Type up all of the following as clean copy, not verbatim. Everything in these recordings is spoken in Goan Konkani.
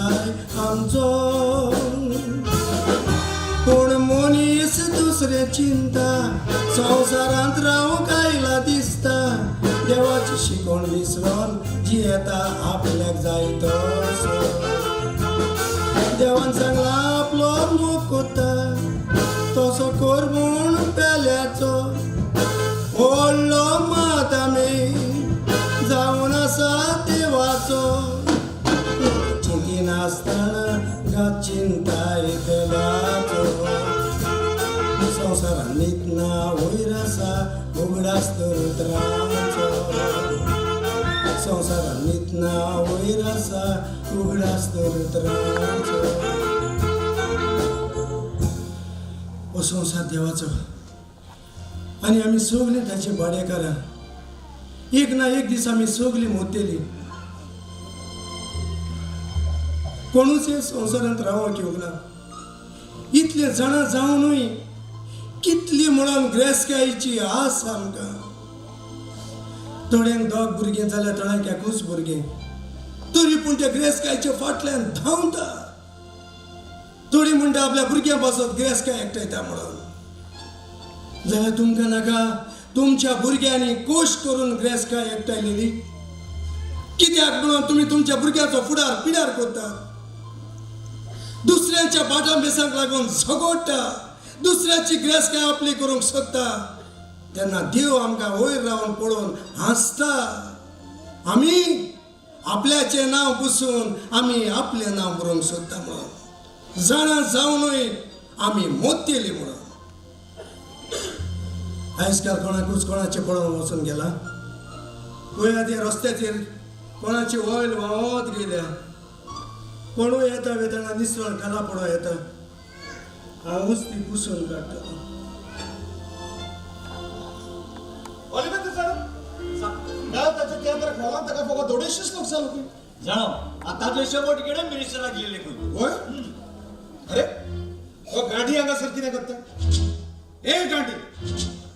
जाय आमचो. पूण मनीस दुसरे चिंता, संवसारांत रावंक आयला दिसता. देवाची शिकवण विसरोन जियेता आपल्याक जाय तसो. देवान सांगला आपलो मोग कोता तसो कर म्हूण पेल्याचो. व्हडलो मात आमी जावन आसा देवाचो. चिंतिनासतना गा चिंता एकल्याचो. संवसारांत न्हिदना वयर आसा उगडास तर उतरांचो. संवसारांत न्हिदना वयर आसा उगडास तर उतरांचो. हो संवसार देवाचो आनी आमी सगलीं ताची भाडेकारां. एक ना एक दीस आमी सगलीं मोत्तेली. कोणूच हे संवसारांत रावंक येवंक ना. इतले जाणा जावनूय कितली म्हणून ग्रेसकायेची आस आमकां. थोड्यांक दोग भुरगीं जाल्यार थोड्यांक एकूच भुरगें, तरी पूण त्या ग्रेसकायच्या फाटल्यान धांवता. थोडी म्हणटा आपल्या भुरग्यां पासत ग्रेसकाय एकठांयता म्हणून. जाल्यार तुमकां नाका तुमच्या भुरग्यांनी कोश करून ग्रेसकाय एकठांयलेली? कित्याक म्हणून तुमी तुमच्या भुरग्यांचो फुडार पिडार करतात? दुसऱ्यांच्या बाटां बेसांक लागून झगडटा, दुसऱ्याची ग्रेसकाय आपली करूंक सोदता. तेन्ना देव आमकां वयर रावन पळोवन हांसता. आमी आपल्याचें नांव पुसून आमी आपलें नांव बरोवंक सोदता म्हणून जाणा जावनूय आमी मोत्तेली म्हणून. आयज काल कोणाकूच कोणाचें पळोवंक वचून गेला? पळया ते रस्त्याचेर कोणाची ऑयल व्हांवत गेल्या. कोणूय येता वेतना निसरण खाला पडो येता. हांवूच ती पुसून काडटलो. ताच्या तियात्राक हॉलांत ताका फकत 250 लोक जालो खंय. जाणा, आतां शेवट गेले मिनिस्टराक गेल्ले खंय. होय, अरे हो गांठी हांगासर कितें करता? ए गांठी,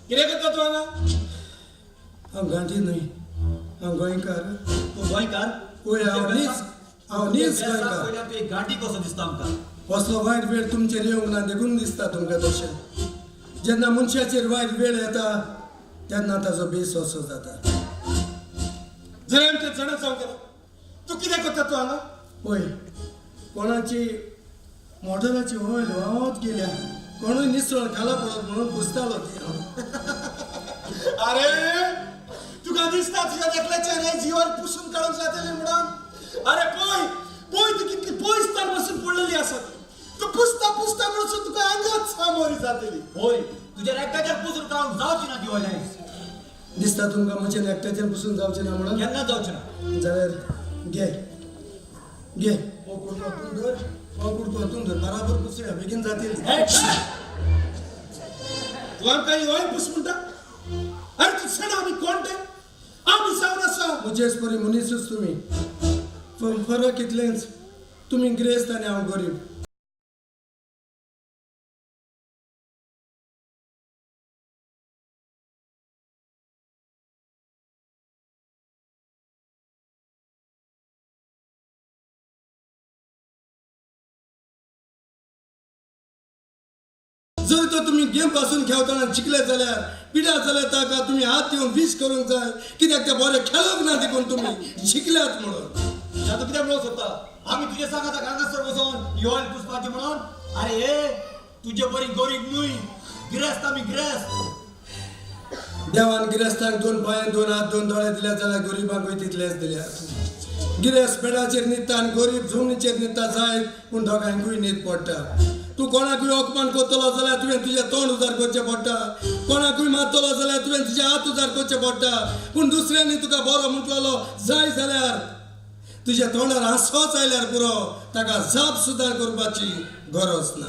कितें करता तूं हांगा? हांव गांठी न्हय, हांव गोंयकार. तूं गोंयकार? होय, हांव नीज गोंयकार. पयल्यार तूं एक गांठी कसो दिसता आमकां. असलो वायट वेळ तुमचेर येवंक ना देखून दिसता तुमकां तशें. जेन्ना मनशाचेर वायट वेळ येता तेन्ना ताजो बेस असो जाता. जर आमच्या जाणा जावंक गेलो तूं कितें करता तूं हांगा? पळय कोणाची मोटराची ऑयल व्हांवत गेल्या, कोणूय निसळ खाला पडत म्हणून पुसतालो ती हांव. अरे तुका दिसता तुज्या देखल्याचेर हे जीवन पुसून काडूंक जातलें म्हणून? अरे पळय पळय ती कितली पयस तर बसून पडलेली आसा ती. तूं पुसता पुसता म्हणून तुका आंगात सामोरी जातली. होय, तुज्या एकट्याच्यान पुसून काडूंक जावची ना ती ऑयल आयज. दिसता तुमकां म्हजें एकट्याच्यान पुसून जावचें ना म्हणून? केन्ना जावचें ना. जाल्यार घे घे, हो कुडको हातून धर, हो कुडको हातून धर, बराबर पुसूया, बेगीन जातली. तूं आमकां ही ऑयल पूस म्हणटा? अरे तूं जाणा आमी कोण ते? आमी जावन आसा म्हजेच परी मनीसूच तुमी. फरक इतलेंच, तुमी गिरेस्त आनी हांव गरीब. जर तर तुमी गेम पासून खेळतना जिखले जाल्यार पिड्यार जाल्यार ताका तुमी हात दिवन वीश करूंक जाय, कित्याक ते बरे खेळूंक ना देखून तुमी जिखल्यात म्हणून. तूं कितें म्हणूंक सोदता? आमी तुजे सांगाता हांगासर वचोन ही ऑयल पुसपाची म्हणून? अरे हे तुजे बरी गरीब न्हय, गिरेस्त आमी, गिरेस्त. देवान गिरेस्तांक 2 पांय, 2 हात, 2 दोळे दिल्या जाल्यार गरिबांकूय तितलेच दिल्या. गिरेस्त बेडाचेर न्हिदता आनी गरीब जमनीचेर न्हिदता जायत, पूण दोगांकूय न्हीद पडटा. तूं कोणाकूय अपमान करतलो जाल्यार तुवें तुजें तोंड उजार करचें पडटा, कोणाकूय मारतलो जाल्यार तुवें तुजे हात उजार करचे पडटा. पूण दुसऱ्यांनी तुका बरो म्हटलेलो जाय जाल्यार तुज्या तोंडार हांसोच आयल्यार पुरो, ताका जाप सुद्दां करपाची गरज ना.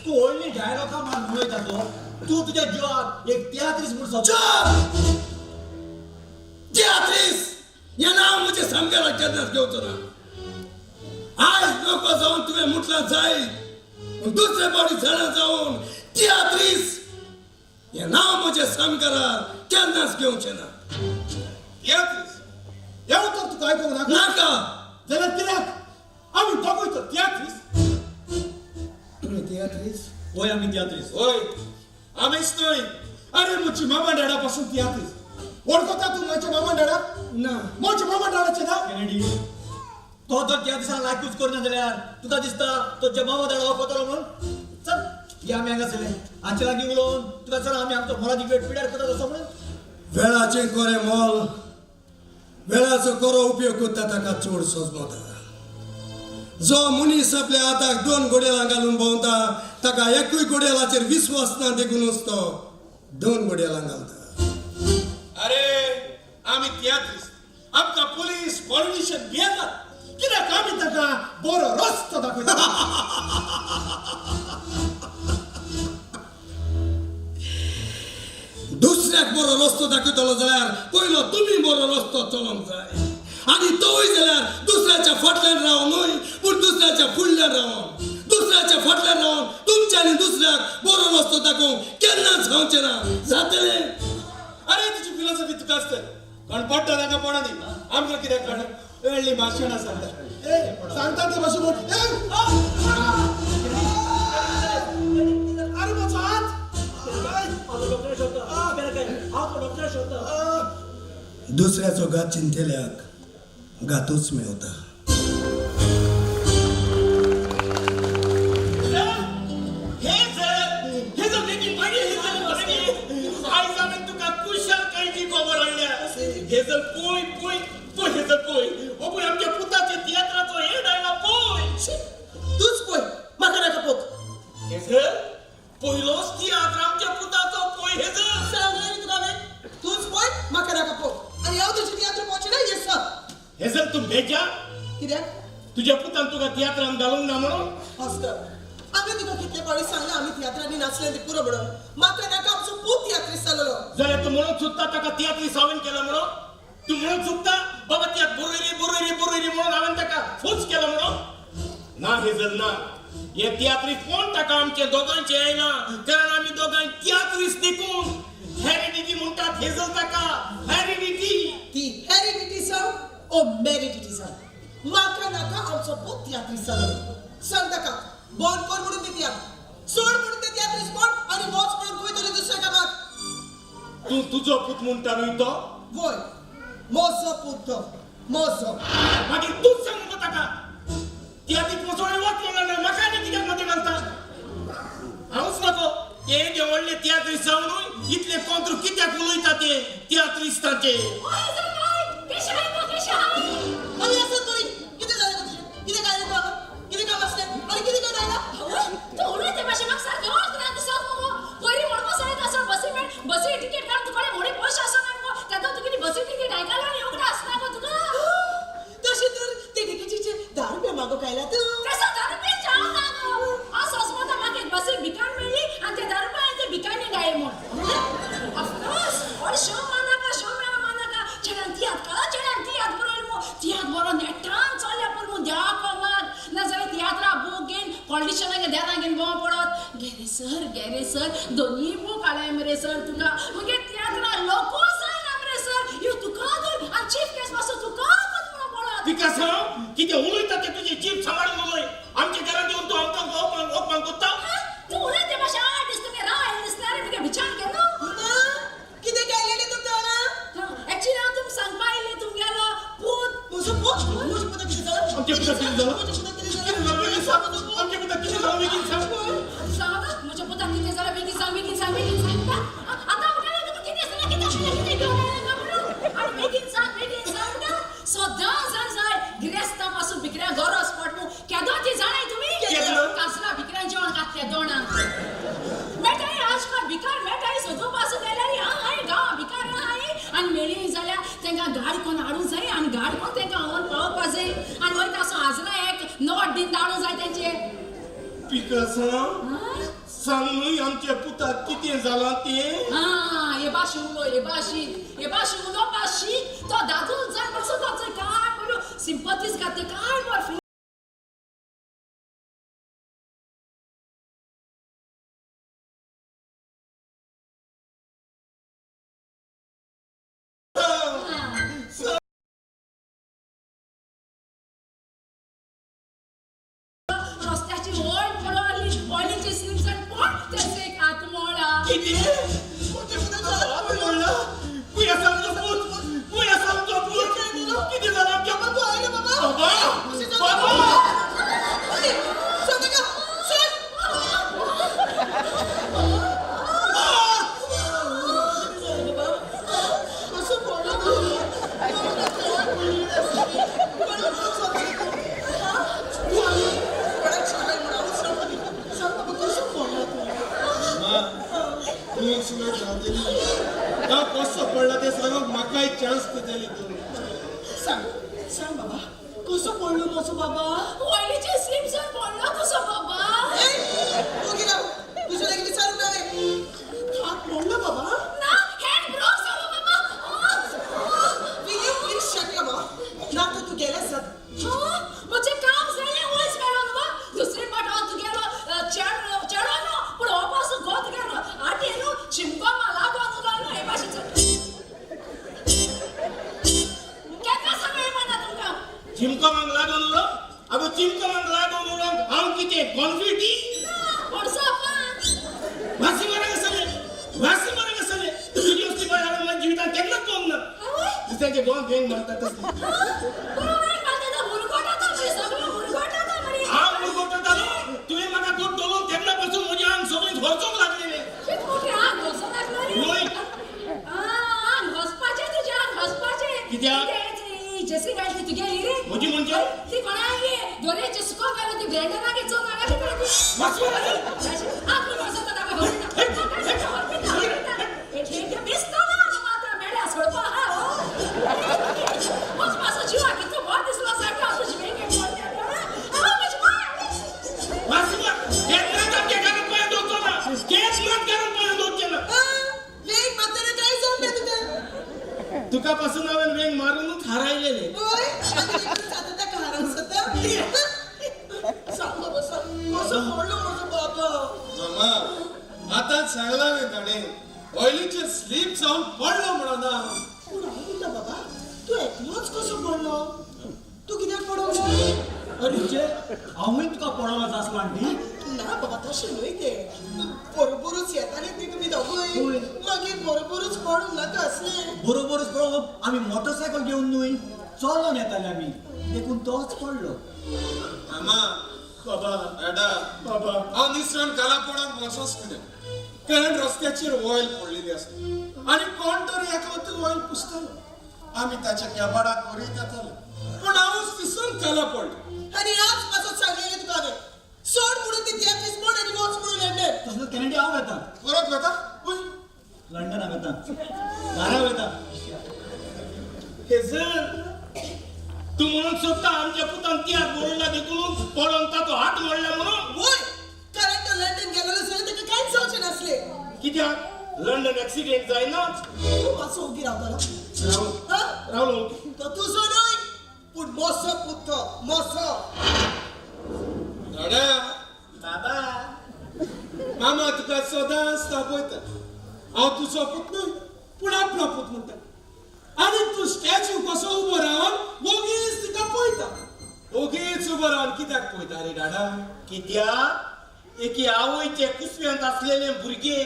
तूं व्हडली डायलॉगां मारून उलयता तो. तूं तुज्या जिवाक एक तियात्रीस म्हूण सोदता. तियात्रीस हें नांव म्हजें सामकें केन्नाच घेवचो ना. आयज नको जावन तुवें म्हटलां जाय, पूण दुसरे फावटी जाणा जावन तियात्रीस हें नांव म्हजें सामकारार केन्नाच घेवचें ना. तियात्रीस हें उतर तुका आयकूंक नाका? नाका. जाल्यार कित्याक आमी दोगां आमी तियात्रीस. होय, आमीच न्हय, अरे म्हजी मामा डाडा पासून तियात्रीस. वळखता तूं म्हज्या मामा डाडा? ना. म्हज्या मामा डाडाचें नांव? केनेडी, तो जर तियात्रिसांक लायकूच करना जाल्यार तुका दिसता तो जे मामा डाडा वळखतलो म्हणून? चल या आमी हांगासरले हांचे लागीं उलोवन तुका, चल आमी आमचो मोलादीक वेळ पिड्यार करता तसो म्हणून. वेळाचें कोरें मोल, वेळाचो कोरो उपयोग करता ताका चड सजमता. जो मनीस आपल्या हाताक दोन घोडेलां घालून भोंवता ताका एकूय घोडेलाचेर विस्वास ना, देखूनच तो दोन घोडेलां घालता. अरे आमी तियात्रीस, आमकां पुलीस पॉलिटिशियन भियेतात, कित्याक आमी ताका बरो रस्तो दाखयता. दुसऱ्याक बरो रस्तो दाखयतलो जाल्यार पयलो तुमी बरो रस्तो चलोवंक जाय, आनी तोय जाल्यार दुसऱ्याच्या फाटल्यान रावन न्हय, पूण दुसऱ्याच्या फुडल्यान रावन. दुसऱ्याच्या फाटल्यान रावन तुमच्यांनी दुसऱ्याक बरो रस्तो दाखोवंक केन्नाच जावचें ना. जातलें? अरे तुजी फिलॉसॉफी तुका आसतली, कोण पडटा ताका पडा दी, आमकां कित्याक कळना? व्हडली भाशणां सांगता, ए सांगता ते भाशेन. अरे म्हजो हात. दुसऱ्याचो घात चिंतल्याक घातूच मेवता. आयज हांवें तुका कुशळकायेची खबर हाडल्या. हेजल पळय पळय पळय, हेजल पळय, हो पळय आमच्या पुताच्या तियात्राचो हेड आयला पळय. तूच पळय, म्हाका नाका पोक. हेजल, पयलोच तियात्र आमच्या पुताचो, पळय हेजल. सांगलें न्ही तुका हांवें, तूच पळय, म्हाका नाका पोक. आनी हांव तुजी तियात्र पळोवचें ना. येस सर. हेजल, तूं बेजा. कित्याक? तुज्या पुतान तुका तियात्रान घालूंक ना म्हणून. ऑस्कर, हांवें तुका कितले फावटी सांगलां आमी तियात्रांनी नाचले ते पुरो म्हणून. म्हाका नाका आमचो पूत तियात्रीस्त जालेलो. जाल्यार तूं म्हणूंक सोदता ताका तियात्रीस हांवें केला म्हणून? तूं म्हणूंक सोदता बाबा तियात्र बरयली बरयली बरयली म्हणून हांवें ताका फोर्स केला म्हणून? ना हेजल ना, हे तियात्रीस कोण ताका आमचे दोगांचे आयला, कारण आमी दोगांय तियात्रीस देखून. हेरिडिटी म्हणटात हेजल ताका, हेरिडिटी. ती हेरिडिटी सांग ओ मेरिडिटी सांग, म्हाका नाका आमचो पूत तियात्रीस जालेलो. सांग ताका बंद कर म्हणून ते तियात्र, सोड म्हणून ते तियात्रीस कोण, आनी वच म्हणून खंय तरी दुसऱ्या कामाक. तूं तुजो पूत म्हणटा न्हय तो? वय, म्हजो पूत तो, म्हजो. मागीर तूंच सांग मुगो ताका तियात्रीक वचोन वच म्हणून, ना म्हाका आनी कित्याक मदें घालता? हांवूच नको हे येदे व्हडले तियात्रीस जावनूय इतले कोंत्र कित्याक उलयता ते तियात्रिस्ताचे. आनी आसत बरी, कितें जालें गो तुजें? कितें काय तुका हांगा? कितें काम आसलें आनी कितें करून आयला? तशें तर ते टिकेटीचे 10 रुपया मागोवंक आयला तूं? सर गेरे सर, दोनी बूक हाडलाय मरे सर तुका. मगे तियात्रा लोकूच जायना मरे सर. यो तुका तर आनी चीफ गेस्ट पासून तुका म्हणून पडत. पिकासांव, कितें उलयता तें तुजें जीब सांबाळून उलय. आमच्या घरांत येवन तूं आमकां अपमान करता? तूं उलयता ते भाशेन आठ दिसता रे, राय दिसता रे, मगे विचार केलो ना, कितें गायलेलें तुमकां हांगा? एक्चुअली हांव तुमकां सांगपा आयिल्लें, तुमगेलो पूत. म्हजो पूत? म्हज्या पुताक कितें जालां? आमच्या पुताक कितें जालां? म्हज्या पुताक कितें कितें जालां? जालां बेगीन सांग. आमच्या पुताक कितें जालां बेगीन सांग. सांगता म्हज्या पुताक कितें जालां बेगीन सांग, बेगीन सांग, बेगीन सांग. आतां म्हाका तुका कितें आसतना कितें आसतना कितें घेवन आयला काय म्हणून, आनी बेगीन सांग बेगीन सांग म्हणटा. सदां जाण जाय गिरेस्ता पासून भिकऱ्या गरज पड मू केदो ती जाणाय तुमी. केदो? कासरा भिकऱ्यान जेवण घातलें दोणांक मेळटाय आजकाल भिकार मेळटाय सोदूं पासून गेल्यार हांव गांव भिकार आहाय. आनी मेळ्ळी जाल्यार तांकां गाड कोन्न हाडूंक जाय, आनी गाड कोन्न तांकां व्हरून पावोवपा जाय, आनी वयता असो हाजरा एक नोट दीन धाडूंक जाय तेंचे. पिकासांव, सांग न्हय आमच्या पुताक कितें जालां तें. आं, हे भाशेन उलोय, हे भाशेन, हे भाशेन उलोवपा शीक. तो दादूल जाय पसून तो काय बऱ्यो सिंपतीस घातले, काय बरो. रस्त्याची ओळ पडली, ऑयलीची स्लिप्स आनी कोण ते जाली तूं. सांग सांग बाबा, कसो पडलो म्हजो बाबा? वयलीचे स्लीप जावन पडलो कसो बाबा? ओगी राव, तुज्या लागीं विचारूंक ना हांवें. हात मोडलो बाबा? ना, हेड ब्रोक जालो बाबा. Will you please shut your mouth? ना तर तूं गेलें सर. म्हजें काम जालें वयच मेळोन वा. दुसरे पाट हांव तुगेलो चेडो चेडो न्हू, पूण हो पासून गोत गेलो आटे न्हू, चिमको लागोन उलो न्हू हे भाशेचो. केन्ना सांगलें म्हणा तुमकां? चिमको मांग लागून उरो. अगो चिमको मांग लागून उरो, हांव कितें कॉन्फिटी? ना, वर्सा पांच. वासी मरंग आसले, वासी मरंग आसले. तुजी असली बाय हांवें म्हज्या जिवितांत केन्नाच पळोवंक ना. दुसऱ्यांचे गोंक वेंग मारतात तसली. बरोबर मारता, मुरगोटा मरे, सगळो मुरगोटा मरे. हांव मुरगोटा जालो? तुवें म्हाका दूद डोलोवन तेन्ना पासून म्हजें आंग सगळें घोरचोंक लागलेलें. कित मोठें आंग घोसूंक लागलो रे. वय. आंग घोसपाचें तुजें, आंग घोसपाचें. कित्याक? जेसी घातली तुगेली रे. म्हजी म्हणजे? ती कोणाक दोरेचे सुको घालून ती ब्रँडनाक चोवन हांगा कितें ती? वासी मरंग. आंग घोसता ताका घोसता. सोडपा आहा हो. म्हज मातसो जिवाक कितलो बरो दिसलो सारको, हांव तुजी वेंगेंत पडलें. हांव म्हजी माय. वासी मर, केन्नाच आमच्या घरांत पांय दवरचो ना, केन्नाच घरांत पांय दवरचें ना. वेग मारतना कांय जावंक ना तुका. तुका पासून हांवें वेंग मारुनूच हारायलेलें. वय, आनी देखून आतां ताका हारोवंक सोदता. सांग बाबा सांग, कसो पडलो म्हजो बाबा? मामा, आतांच सांगलां हांवें ताणें, ऑयलीचेर स्लीप जावन पडलो म्हणून ना. पूण हांव म्हणटा बाबा, तूं एकलोच कसो पडलो? तूं कित्याक पडोंक ना? अरे चे, हांवूय तुका पडोवंक आसलो आंटी. ना बाबा, तशें न्हय तें. बरोबरूच येताले न्ही तुमी दोगूय, मागीर बरोबरूच पडूंक नाका आसलें. बरोबरूच पळोवंक आमी मोटरसायकल घेवन न्हय, चलोन येताले आमी, देखून तोच पडलो. मामा. बाबा. डॅडा. बाबा. हांव निसरण काला पडोंक वचोच कितें, कारण रस्त्याचेर ऑयल पडलेली आसता आनी कोण तरी एकलो ती ऑयल पुसतालो. आमी ताच्या केबाडाक व्हरीत येताले, पूण हांवूच दिसून काला पडलो. आनी आज पासून सांगलेलें तुका हांवें, सोड म्हणून ती तियात्रीस मोड आनी वच म्हणून लंडन. तसलो कॅनडी हांव वेता. परत वता? हय. लंडनाक वेता, घरा वेता. हेजल, तूं म्हणूंक सोदता आमच्या पुतान तियात्र बरोयला देखून पडोन ताचो हात मोडला म्हणून? वय, कारण तो लंडन गेलेलो जाल्यार ताका कांयच जावचें नासलें. कित्याक, लंडन एक्सिडेंट जायना? तूं मातसो ओगी रावतलो? राव. हा? रावलो. तो तुजो न्हय, पूण मोसो पूत तो, मोसो. डॅडा. बाबा. मामा तुका सदांच तापयता, हांव तुजो पूत न्हय पूण आपलो पूत म्हणटा, आनी तूं स्टॅच्यू कसो उबो रावन ओगीच तिका पळयता. ओगीच उबो रावन कित्याक पळयता रे डाडा? कित्याक, एके आवयचे कुसव्यांत आसलेलें भुरगें,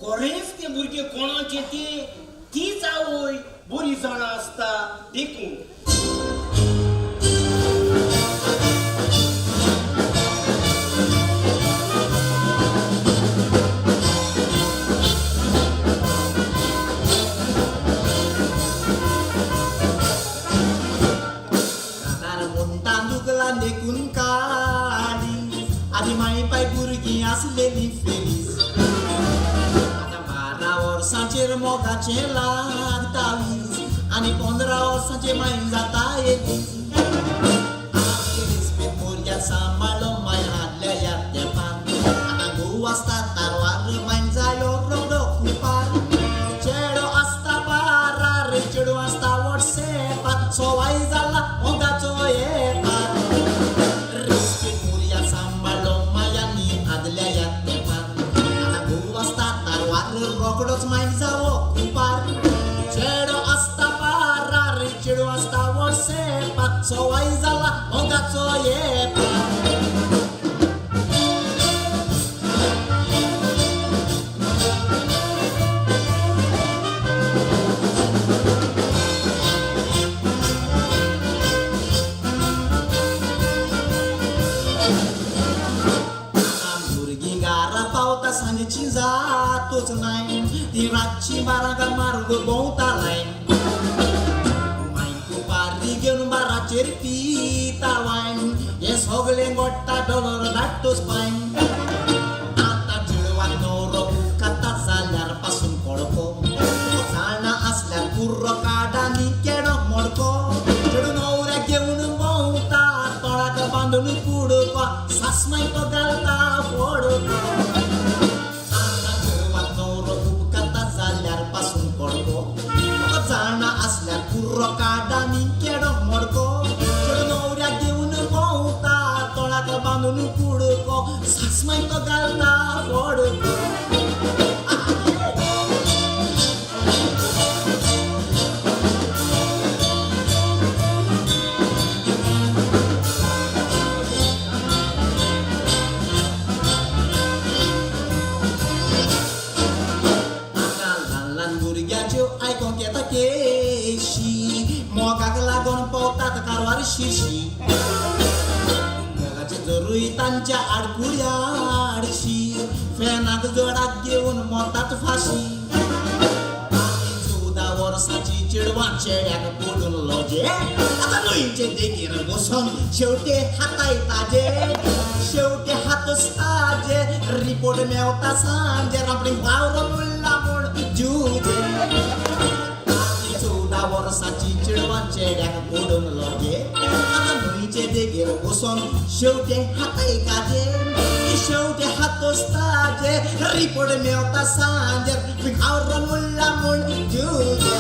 खरेंच तें भुरगें कोणाचें तें तीच आवय बरी जाणा आसता देखून. रानार मुंटान दुगला देखून काडी, आदी माय पाय भुरगीं आसलेली फेरीस. आतां 12 वर्सांचेर मोगाचें लागता वीज, आनी 15 वर्सांचेर माय जाता एलीज. आमचे भुरग्या सांबाळो माय आदल्या ह्या तेंपार. आतां घोव आसता तारवार, माय जायो रोगडो कुपार. चेडो आसता बारार, चेडूं आसता वॉट्सॅपार, सवाय जाला मोगाचो येपार. रेस्पेद भुरग्या सांबाळो मायांनी आदल्या ह्या तेंपार. आतां घोव आसता तारवार, रोकडोच माय जावो कुपार. चेडो आसता बारार, चेडूं आसता वॉट्सॅपार, सवाय जाला मोगाचो येपार. भुरगीं घरा पावता सांजेची जातूच नाय, ती रातची बारांक मारून भोंवता लायन. माय कुपारी घेवन बाराचेर पिता वायन, हें सगळें गोडटा डॉलर धाडटूच पायन. आतां चेडवान न्हवरो खाता जाल्यार पासून कळको, जाणा आसल्यार कुर्रो काड आनी काडांनी केडो मडको चेडूं न्हवऱ्याक घेवन भोंवता तोंडाक बांदून कुडको सासमाय तो घालता फडको. आतां ल्हान ल्हान भुरग्यांच्यो आयकोंक येता केशी मोगाक लागून पोवतात कारवार शिरशी मोगाचे जरूय तांच्या आडकुड्या आडशी फॅनाक जोडाक घेवन मोतात फाशी. आनी 14 वर्सांची चेडवां चेड्याक पडून लजे आतां न्हंयचे देगेर बसून शेवटे हाताय ताजे शेवटे हातच ताजे रिपोर्ट मेवता सांजे रापणी वावर मुल्ला म्हूण जुजे. आनी 14 वर्सांची चेडवां चेड्याक पडून लजे आतां न्हंयचे देगेर बसून शेवटे हाताय काजे शेवटे हातच ताजे रिपोर्ट मेवता सांजे वावर मुल्ला म्हूण जुजे.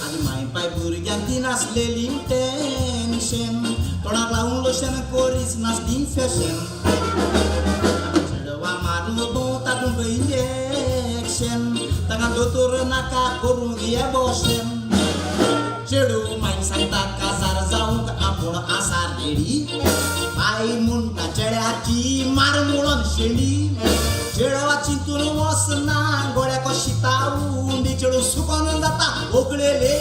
आनी माय पाय भुरग्यांक दिनासलेली टेन्शन तोंडाक लावन लोशन कोरीच नासली फॅशन चेडवां मारून भोंवतात इंजेक्शन तांकां दोतोर नाका करूंक एबॉर्शन. चेडूं माय सांगता काजार जावंक आपूण आसा रेडी बाय म्हणटा चेड्याची मार म्हणून शेंडी चेडवा चिंतून वचना गोळ्याक शिता उंडी चेडूं सुकोन जाता ओगळेले.